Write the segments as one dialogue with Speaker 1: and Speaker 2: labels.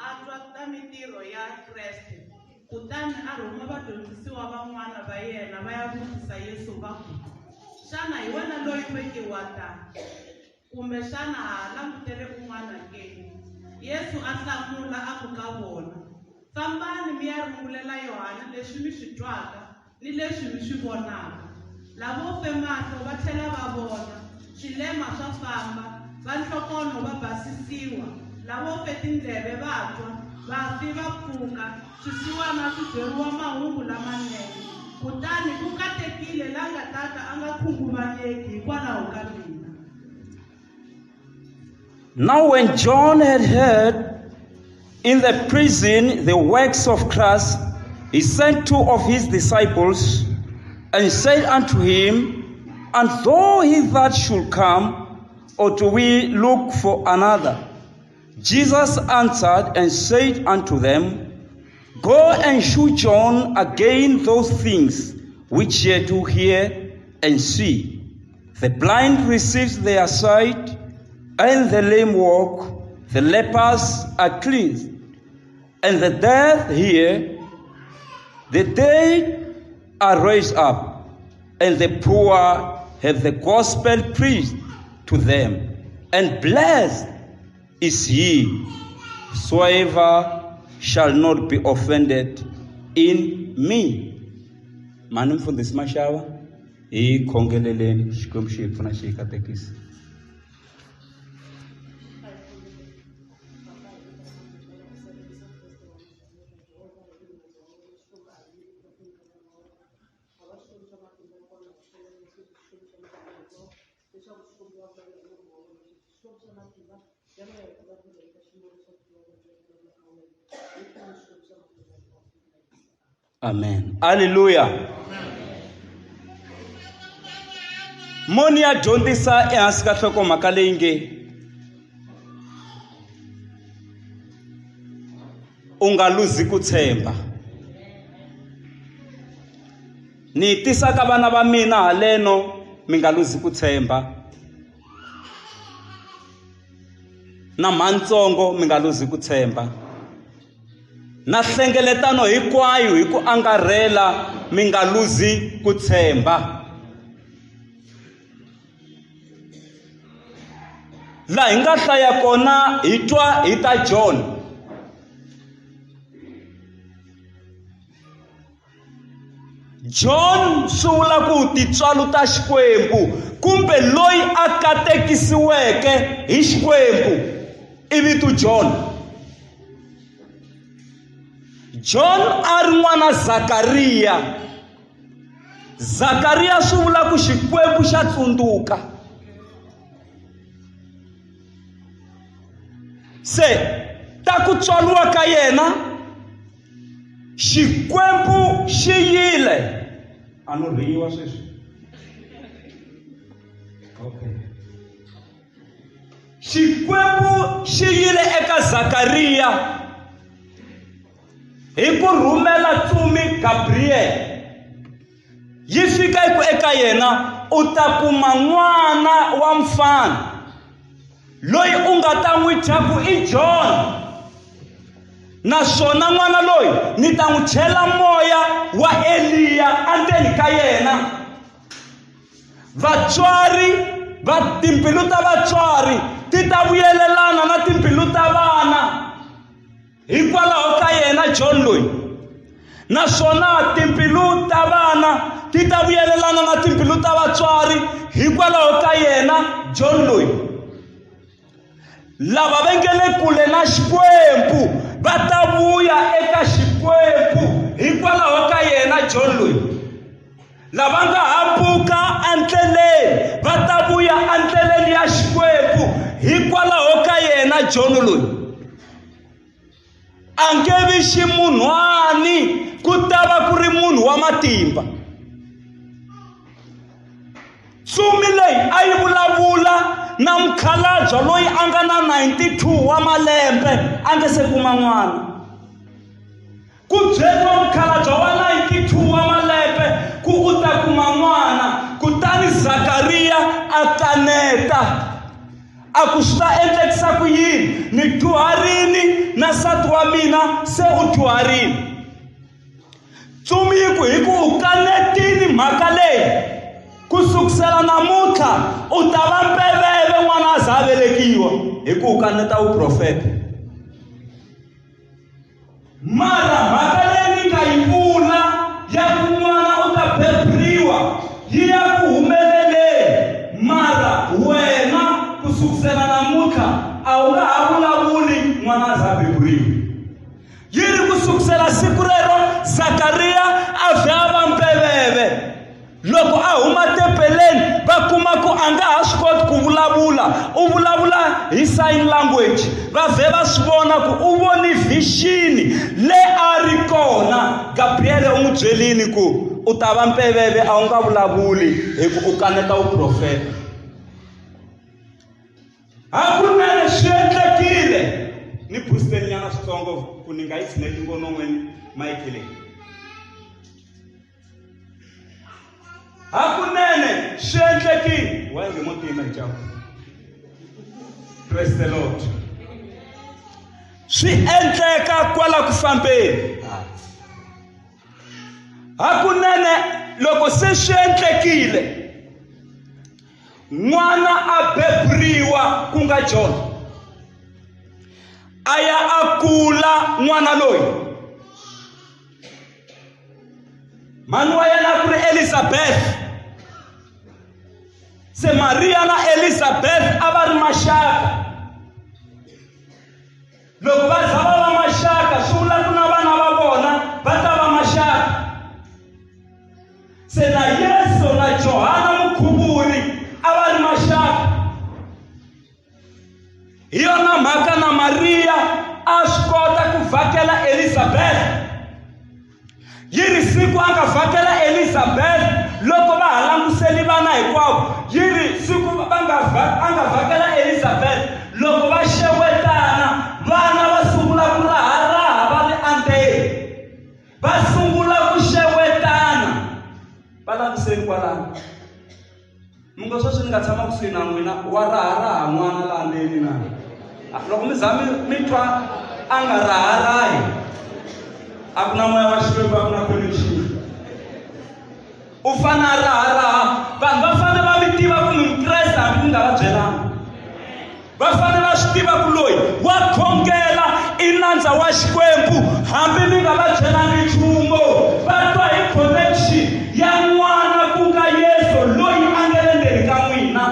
Speaker 1: A twa ta mintirho ya Kreste, kutani a rhuma vadyondzisiwa van'wana va yena va ya vutisa Yesu va ku, Xana hi wena loyi ve nge wa ta, kumbe xana ha ha langutele un'wana ke? Yesu a hlamula a ku ka vona, Fambani mi ya rungulela Yohane leswi mi swi twaka ni leswi mi swi vonaka, Lavo fe mahlo va tlhela va vona, swilema swa famba, va nhlokonho va basisiwa, lavo fe tindleve va twa, vafi va pfuka, swisiwana swi byeriwa mahungu lamanene. Kutani ku katekile la nga ta ka a nga khunguvanyeki hikwalaho ka mina.
Speaker 2: Now when John had heard in the prison the works of Christ, he sent two of his disciples and said unto him, And though he that should come, or do we look for another? Jesus answered and said unto them, Go and shew John again those things which ye do hear and see. The blind receive their sight, and the lame walk, the lepers are cleansed, and the dead hear, the dead are raised up, and the poor have the gospel preached to them. And blessed is he whosoever shall not be offended in me. Mani mfundhisi Mashava hi khongeleleni Xikwembu xi hi pfuna xi hi katekisa. Amen. Aleluya. Moni ya dyondzisa ehansi ka nhlokomhaka leyi nge u nga luzi ku tshemba. Ni yi tisa ka vana va mina haleno mi nga luzi ku tshemba. Na mhantsongo mi nga luzi ku tshemba. Na hlengeletano hinkwayo hi ku angarhela mi nga luzi ku tshemba. Laha hi nga hlaya kona hi twa hi ta John. John swi vula ku tintswalo ta Xikwembu kumbe loyi a katekisiweke hi Xikwembu i vito John. John a ri n'wana Zakariya. Zakariya swi vula ku Xikwembu xa tsundzuka. Se ta ku tswariwa ka yena Xikwembu xi yile a no rhiyiwa sweswi okay Xikwembu xi yile eka Zakariya hi ku rhumela ntsumi Gabriel yi fika yi ku eka yena u ta kuma n'wana wa mfana loyi u nga ta n'wi thya ku i John naswona n'wana loyi ni ta n'wi chela moya wa Eliya endzeni ka yena vatswari va timbilu ta vatswari ti ta vuyelelana na timbilu ta vana hikwalaho ka yena John loyi naswona timbilu ta vana ti ta vuyelelana na timbilu ta vatswari hikwalaho ka yena John loyi lava va nge le kule na Xikwembu va ta vuya eka Xikwembu hikwalaho ka yena John loyi lava nga hambuka endleleni va ta vuya endleleni ya Xikwembu hikwalaho ka yena John loyi a nge vi ximunhwani ku ta va ku ri munhu wa matimba ntsumi leyi a yi vulavula na mukhalabye loyi a nga na 92 wa malembe a nge se kuma n'wana ku byeriwa mukhalabye wa 92 wa malembe ku u ta kuma n'wana kutani zakariya a kaneta a ku swi ta endlekisa ku yini ni dyuharini na nsati nsati wa mina se u dyuharile. Ntsumi yi ku, Hi ku u kanetile mhaka leyi, ku sukusela namuntlha u ta va mpeveve n'wana a za a velekiwa, hi ku u kaneta vuprofeta. Mara mhaka leyi ni nga yi vula ya ku n'wana u ta beburiwa yi ya ku humeleleni, mara wena ku sukusela namuntlha a wu nga ha vulavuli n'wana a za a beburiwa. Yi ri ku sukusela siku rero Zakariya a vhe a va mpeveve. Loko a huma tempeleni va kuma ku a nga ha swi koti ku vulavula, u vulavula hi sign language. Va vhe va swi vona ku u voni vision le a ri kona. Gabriele u n'wi byelini ku u ta va mpeveve a wu nga vulavuli hi ku u kaneta vuprofeta. Hakunene swi endlekile. Ni boosteni nyana switsongo ku ni nga yi tshineli ngonon'weni mayikhi leyi. Hakunene swi endlekile. Wa nge mo tima hi caku. Praise the Lord. Swi endleka kwala ku fambeni. Hakunene loko se swi endlekile n'wana a beburiwa ku nga John a ya a kula n'wana loyi mhani wa yena a ku ri Elizabeth se Mariya na Elizabeth a va ri maxaka loko va za va va maxaka swi vula ku na vana va vona va ta va maxaka se na Yesu na Johana Mukhuvuri a va ri maxaka Hi yona mhaka na Mariya a swi kota ku vhakela Elizabeth. Yi ri siku a nga vhakela Elizabeth loko va ha languseli vana hinkwavo, yi ri siku va nga a nga vhakela Elizabeth loko va xewetana vana va sungula ku raharaha va ri endzeni. Va sungula ku xewetana. Va languseni kwalano. Mi ngo sweswi ni nga tshama kusuhi na n'wina wa raharaha n'wana laha ndzeni na loko mi za mi mi twa a nga raharahi a ku na moya wa Xikwembu a ku na connection u fane a raharaha vanhu va fane va mi tiva ku mi Mukreste hambi mi nga va byelanga va fane va swi tiva ku loyi wa khongela i nandza wa Xikwembu hambi mi nga va byelanga nchumu va twa hi connection ya n'wana ku nga Yesu loyi a nga le ndzeni ka n'wina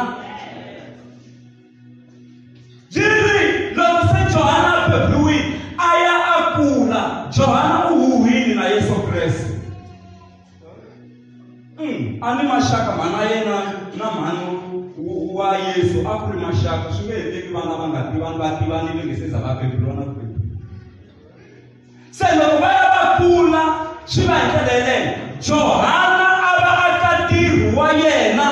Speaker 2: yi ri loko se Johana a beburiwile a ya a kula Johana u huhwile na Yesu Kreste A ni maxaka mhana yena na mhani wa Yesu a ku ri maxaka swi nge endleki vana va nga tivani va tivanile nge se za va beburiwa na ku beburiwa se loko va ya va kula swi va hi ndlela yeleyo Johana a va a ka ntirho wa yena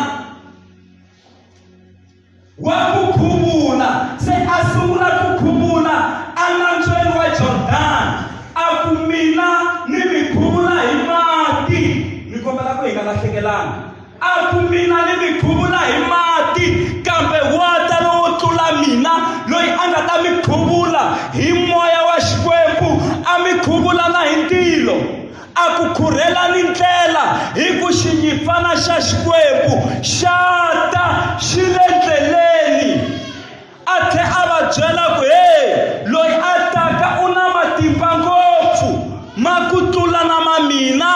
Speaker 2: wa ku khuvula se a sungula ku khuvula enambyeni wa Jordani a ku mina ni mi khuvula hi mati ni kombela ku hi nga lahlekelani a ku mina ni mi khuvula hi mati kambe wa ta lowo tlula mina loyi a nga ta mi khuvula hi moya wa Xikwembu a mi khuvula na hi ntilo A ku khurhelani ndlela hi ku xinyimpfana xa Xikwembu xa ta xi le ndleleni. A tlhe a va byela ku, He, loyi a taka u na matimba ngopfu ma ku tlula na ma mina,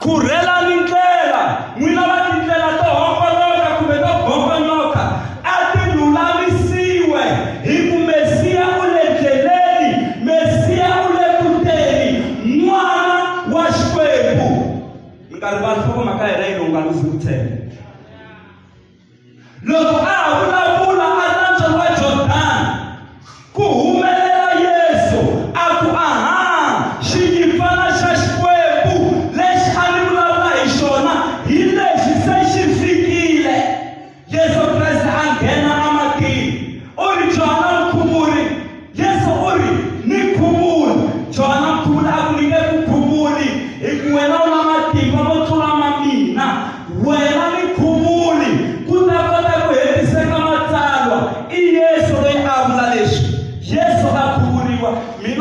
Speaker 2: khurhelani ndlela, n'wina va tindlela to homboloka kumbe to gombonyoka, a ti lulamisiwe, hi ku Mesiya u le ndleleni, Mesiya u le ku teni, N'wana wa Xikwembu. Mi nga rivali nhlokomhaka ya hina yi ri u nga luzi ku tshemba. Loko a ha vulavula enambyeni wa Jordani, ku humelele.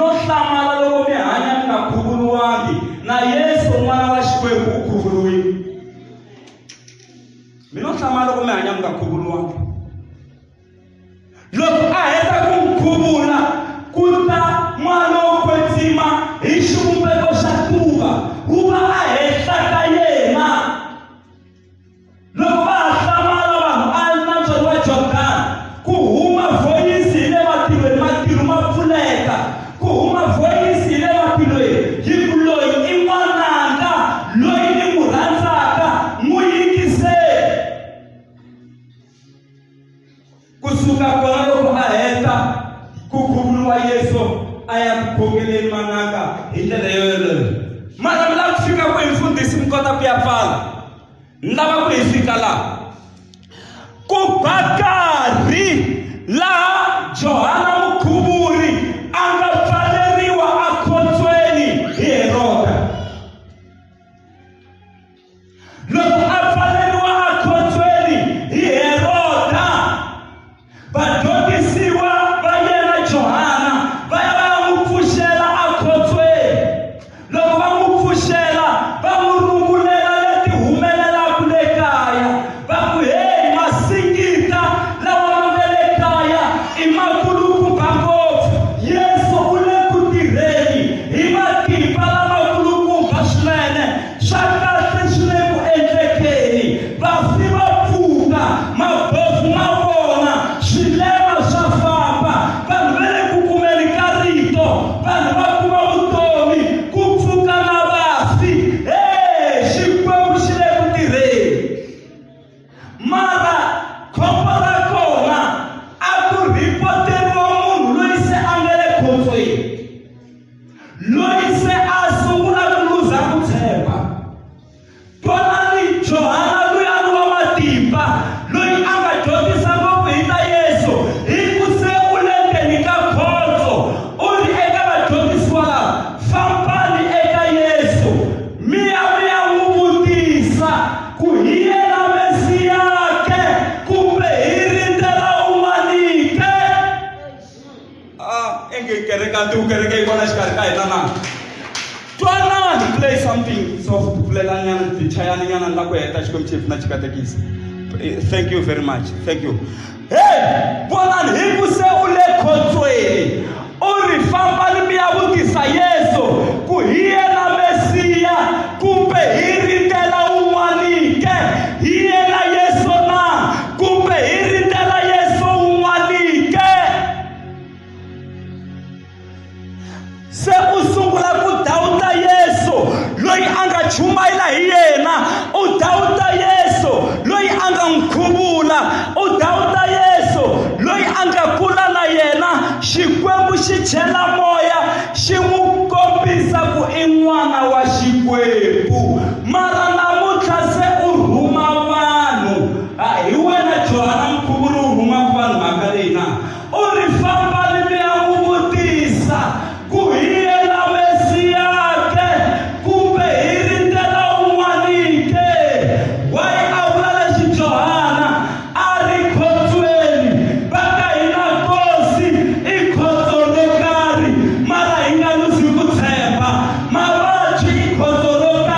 Speaker 2: no hlamala loko mi hanya mi nga khuvuriwangi na Yesu n'wana wa Xikwembu u khuvuriwile. Mi no hlamala loko mi hanya mi nga khuvuriwangi. Loko a heta ku n'wi khuvula, ku ta Moya lowo Kwetsima hi xivumbeko xa tuva, wu va ehenhla ka yena. Loko va ha hlamala vanhu enambyeni wa Jordani, ku huma vhoyisi hi le matilweni, matilo ma pfuleka, ku huma vhoyisi hi le matilweni yi ku, Loyi i N'wananga, loyi ni n'wi rhandzaka, n'wi yingiseni. Ku suka kona loko a heta ku khuvuriwa Yesu a ya ku khongeleni mananga hi ndlela yoyoleyo. Mara mi lava ku fika kwihi mfundhisi mi kota ku ya pfala? Ni lava ku hi fika laha. Ku ba karhi laha Johana Mukhuvuri a nga pfaleriwa akhotsweni hi Heroda. Loko a pfaleriwa ekhotsweni hi Heroda, vadyondzisiwa va yena Johana va ya va ya n'wi pfuxela ekhotsweni. Loko va n'wi pfuxela, va n'wi rungulela leti humelelaka le kaya, va ku, Heyi, masingita lawa ma nga le kaya i makulukumba ngopfu. Yesu u le ku tirheni hi matimba lamakulukumba swinene. Swa kahle swi le ku endlekeni, vafi va pfuka, mabofu ma vona, swilema swa famba, vanhu va le ku kumeni ka rito, vanhu va kuma vutomi, ku pfuka na vafi. He, Xikwembu xi le ku tirheni! Mara khombo ra kona a ku rhipoteriwa munhu loyi se a nga le khotsweni. Loyi se a sungula ku luza ku tshemba. Twanani Johana luyani wa matimba loyi a nga dyondzisa ngopfu hi ta Yesu hi ku se u le ndzeni ka khotso u ri eka vadyondzisiwa lava, fambani eka Yesu mi ya mi ya n'wi vutisa ku hi yena Mesiya ke kumbe hi rindzela un'wani ke. Ah, inge kereke a tiku kereke yi kona xikarhi ka hina na twanani play something soft pfulelanyana tichayaninyana ni la ku heta xikwembu xi pfuna xi katekisa thank you very much thank you hey vonani hi ku se u le khotsweni u ri fambani mi ya vutisa yesu ku hi yena mesiya kumbe hi rindzela un'wani ke hi yena yesu na kumbe hi rindzela yesu un'wani ke se u sungula ku dawuta yesu loyi a nga chumayela hi yena u dawuta yesu loyi a nga n'wi khuvula u dawuta yesu loyi a nga kula na yena xikwembu xi chela moya xi n'wi kombisa ku i n'wana wa xikwembu mara namuntlha se u rhuma vanhu hi wena johana mukhuvuri u rhumaka vanhu mhaka leyi na U ri, Fambani mi ya n'wi vutisa ku hi yena Mesiya ke, kumbe hi rindzela un'wani ke? Why a vula leswi Johana a ri khotsweni? Va ka hina nkosi i khotso ro karhi, mara hi nga luzi ku tshemba. Mavabyi i khotso ro karhi.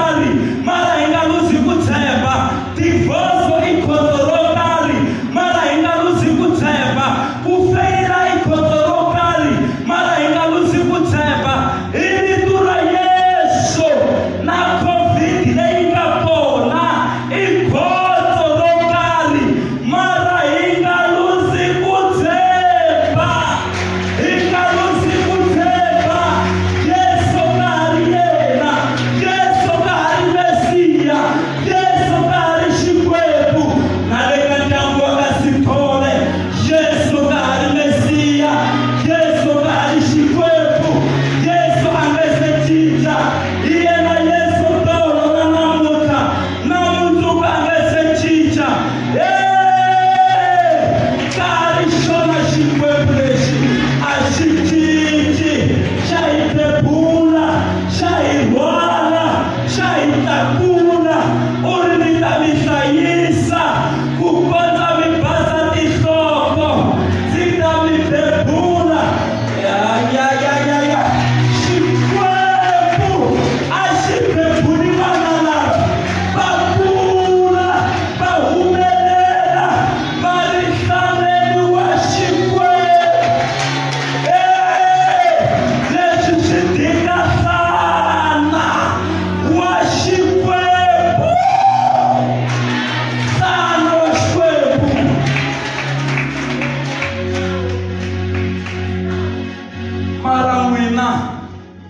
Speaker 2: N'wina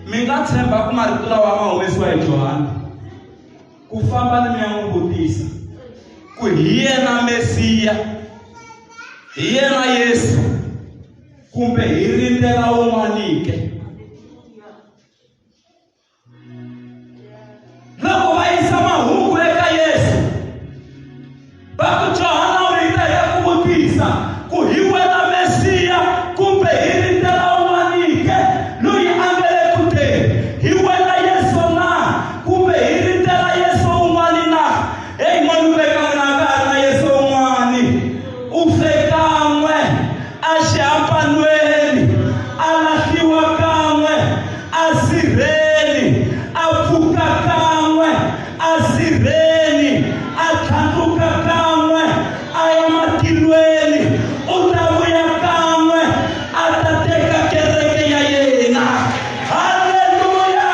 Speaker 2: mi nga tshemba ku marito lawa ma humesiwa hi Johani ku famba ni mi ya n'wi vutisa ku hi yena Mesiya, hi yena Yesu kumbe hi rindzela un'wani ke? Loko va yisa mahungu eka Yesu va ku Johana u ri ta ya ku vutisa ku hi wena Mesiya kumbe hi rindzela un'wani ke loyi a nga le ku teni, hi wena Yesu na kumbe hi rindzela Yesu un'wani na? Heyi n'wana u veka n'wina a ka ha ri na Yesu un'wani, u fe kan'we a xihambanweni, a lahliwa kan'we a sirheni, a pfuka kan'we a sirheni, a tlhandluka kan'we a ya matilweni, u ta vuya kan'we a ta teka kereke ya yena. Haleluya!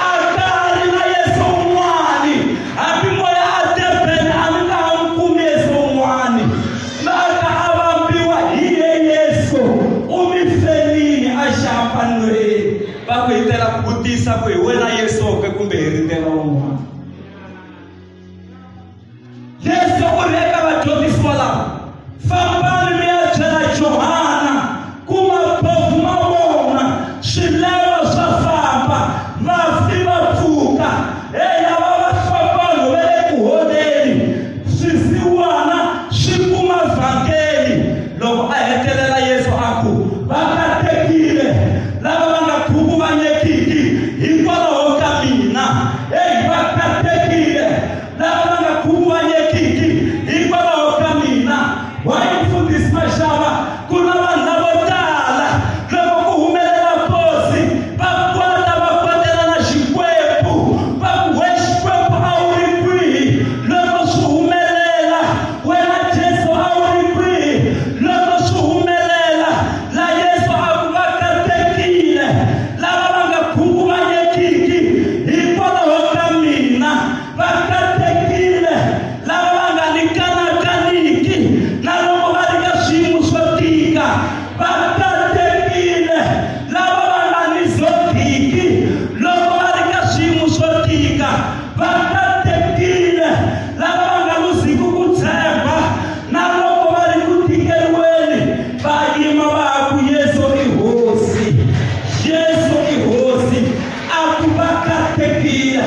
Speaker 2: A ka ha ri na Yesu un'wani, hambi moya a Durban a mi nga ha n'wi kumi Yesu un'wani. La ka a vambiwa hi ye Yesu, u mi felini a xihambanweni. Va ku hi tela ku vutisa ku hi wena Yesu ke kumbe hi rindzela un'wana. Yesu u ri eka vadyondzisiwa lava, fambani mi ya byela Johana ku mabofu ma vona, swilema swa famba, vafi va pfuka, hey lava va famba vanhu va le ku holeni, swisiwana swi kuma vhangeli. Loko a hetelela Yesu a ku, va katekile lava va nga khunguvanyekiki hikwalaho ka mina. Hey, va katekile lava va nga khunguvanyekiki hikwalaho ka mina. Why mfundhisi Mashava ku na vanhu lavo tala loko ku humelela nkosi va kwata va kwatela na Xikwembu, va ku we Xikwembu a wu ri kwihi loko swi humelela, wena Jesu a wu ri kwihi loko swi humelela. La Yesu a ku va katekile lava va nga khunguvanyekiki hikwalaho ka mina, va katekile lava va nga ni kanakaniki na loko va ri ka swiyimo swo tika, va katekile lava va nga ni zodiki loko va ri ka swiyimo swo tika, va katekile lava va nga luziki ku tshemba na loko va ri ku tikeriweni, va yima va ku Yesu i Hosi, Yesu i Hosi. A ku va katekile.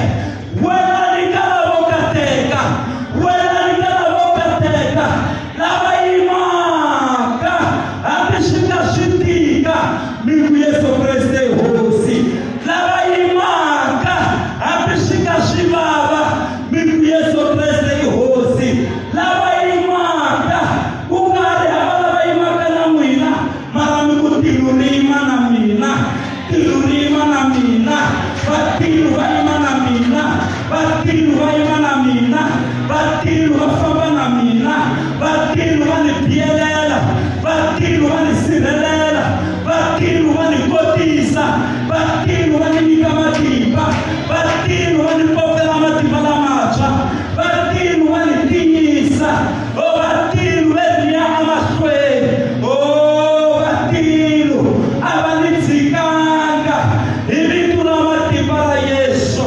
Speaker 2: Wena ni ka lavo kateka, wena ni ka lavo kateka lava yimaka hambi swi nga swi tika, mi ku Yesu Kreste i Hosi. Lava yimaka hambi swi nga swi vava, mi ku Yesu Kreste i Hosi. Lava yimaka ku nga ri hava lava yimaka na n'wina, mara mi ku tilo ri yima na mina, tilo ri yima na mina, va tilo va yima na mina, va tilo va yima na mina, va tilo va famba na mina, va tilo va ni biyelela, va tilo va ni sirhelela, va tilo va ni kotisa, va tilo va ni nyika matimba, va tilo va ni popela matimba lamantshwa, va tilo va ni tiyisa, o va tilo va ni ya emahlweni, o va tilo a va ni tshikanga hi vito ra matimba ra Yesu.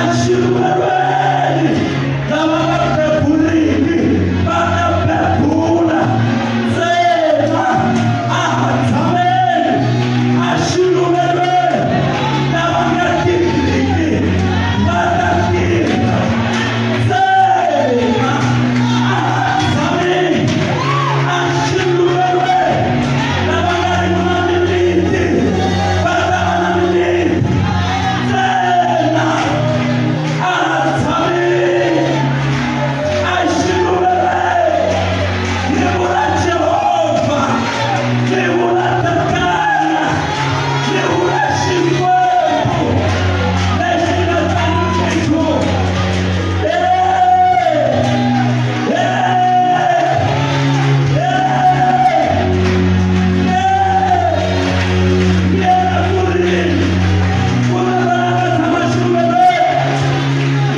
Speaker 3: Axiluvelweni lava nga bebuliki va ta bebula ntsena a ha tshameli axiluvelweni lava nga tirhiki va ta tirha ntsena a ha tshameli axiluvelweni lava nga riki na mimiti va ta va na mimiti ntsena a ha tshameli axiluvelweni ni vula Jehovha ni vula Tatana ni vula Xikwembu lexi nga tsandzeki nchumu. Yena ku rini ku na lava nga tshama xiluvelweni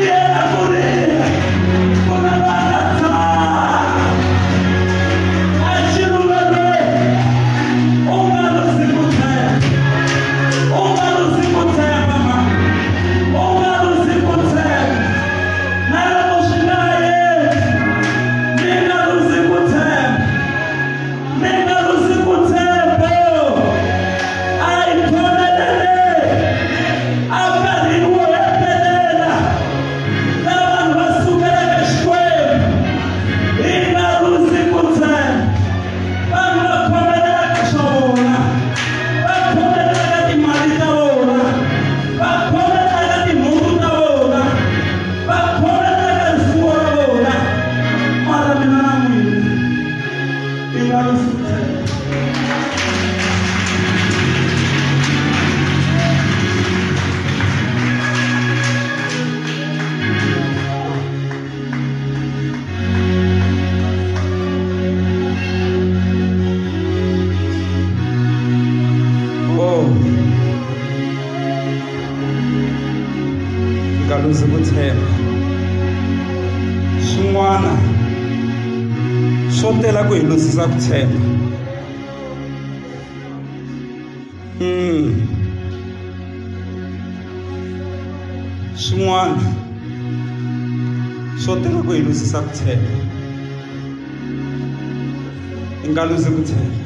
Speaker 3: yena ku rini ku na lava nga tshama axiluvelweni u nga luzi ku tshemba u nga luzi ku tshemba mama u nga luzi ku tshemba na loko swi nga endli mi nga luzi ku tshemba mi nga luzi ku tshemba a hi khomeleleni enkarhini wo hetelela laha vanhu va sukelaka Xikwembu hi nga luzi ku tshemba vanhu va khomelelaka swa vona va khomelelaka timali ta vona va khomelelaka tinhundzu ta vona va khomelelaka rifuwo ra vona mara mina na n'wina hi nga luzi ku tshemba.
Speaker 2: Oh. Nga luzi ku tshemba swin'wana swo tela ku hi luzisa ku tshemba. Swin'wana swo tela ku hi luzisa ku tshemba hi nga luzi ku tshemba.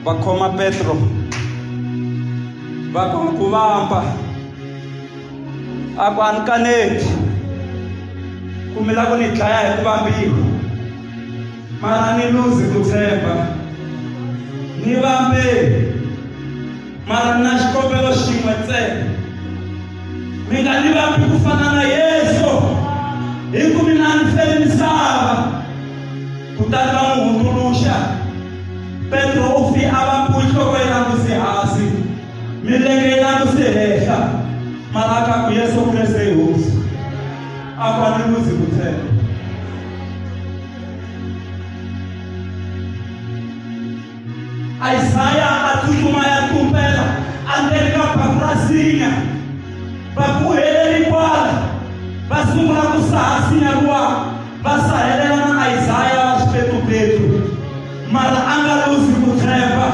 Speaker 2: Va khoma Petro va ku ku vamba a ku a ni kaneti ku mi lava ku ni dlaya hi ku vambiwa mara ni luzi ku tshemba ni vambe mara ni na xikombelo xin'we ntsena mi nga ni vambi ku fana na Yesu hi ku mina a ni feli misava. Kutani va n'wi hundzuluxa Petro u fi a vambiwe nhloko yi languse hansi milenge yi languse henhla mara a ka ku Yesu Kreste i hosi a ku a ni luzi ku tshemba. Isaya a tsutsuma ya tumbela endzeni ka baku ra nsinya va ku heleri kwala va sungula ku saha nsinya luwa va sahelela na Isaya va swipetupetru mara a nga luzi ku tshemba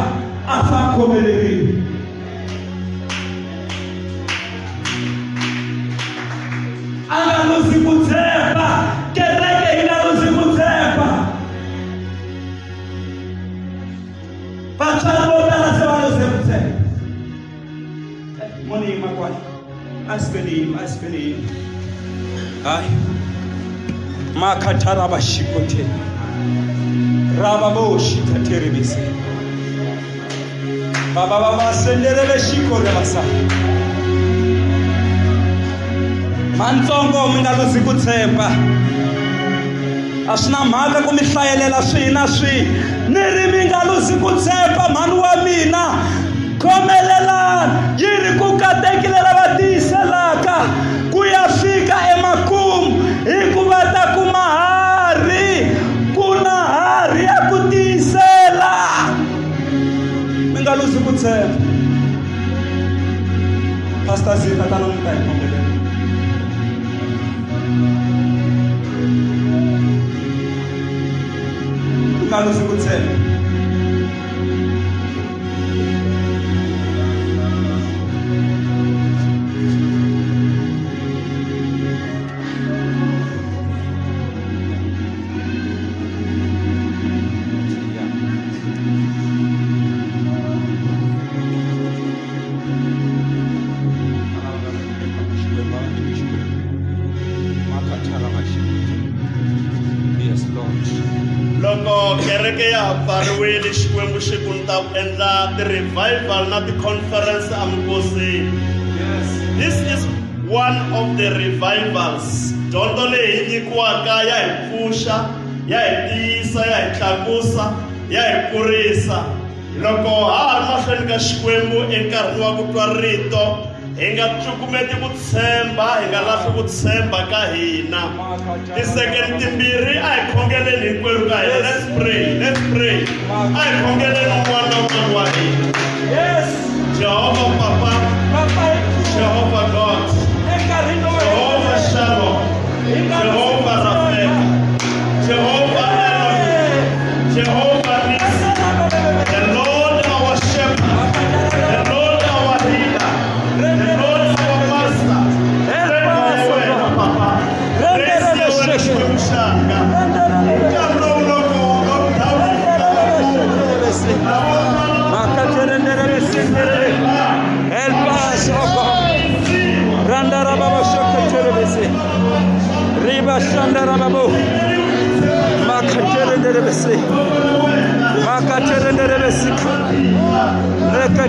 Speaker 2: a fa khomelerile. A nga luzi ku tshemba kereke yi nga luzi ku tshemba. Vatswari vo tala se va luze ku tshemba. Mo ni yima kwala a swi ni yima a swi ni yima hayi makhathara va xikote rava vo xikhatherebese baba va va senderele xiko re va sa mantsongo mi nga luzi ku tshemba a swi na mhaka ku mi hlayelela swihi na swihi ni ri mi nga luzi ku tshemba mhani wa mina khomelelani yi ri ku katekile lava tiyiselaka ku ya fika emakumu hikuva ta kuma harhi ku na harhi ya ku tiyisela mi nga luzi ku tshemba. Pastor Zita tana mi ta hi khongelela. Mi nga luzi ku tshemba.
Speaker 4: Loko kereke ya ha pfariwile Xikwembu xi ku ni ta endla ti-revival na ti-conference emikosini. This is one of the revivals. Dyondzo leyi hi nyikiwaka ya hi pfuxa, ya hi tiyisa, ya hi tlakusa, ya hi kurisa. Loko ha ha ri mahlweni ka Xikwembu enkarhini wa ku twa rito, hi nga cukumeti ku tshemba, hi nga lahli ku tshemba ka hina. Tisekeni timbirhi a hi khongeleni hinkwerhu ka hina. Let's pray, let's pray. A hi khongeleni un'wana na un'wana wa hina.
Speaker 3: Yes.
Speaker 4: Jehovah Papa,
Speaker 3: Papa hi pfuna.
Speaker 4: Jehovah God,
Speaker 3: Enkarhini lowu
Speaker 4: Jehovah Shalom,
Speaker 3: hi nga
Speaker 4: Jehovah Rafeka, Jehovah Elohim, Jehovah Nisi, the Lord our Shepherd, the Lord our Healer, the Lord our Master.
Speaker 3: Help us, O
Speaker 4: Wena,
Speaker 3: God.
Speaker 4: Papa. Grace ya wena Xikwembu xanga. Nkarhi lowu loko lockdown yi ta va
Speaker 2: Help us, O God. Randarababa shakaterebese. Riba shandarababo. Makaterenderebese. Makaterenderebese. Reka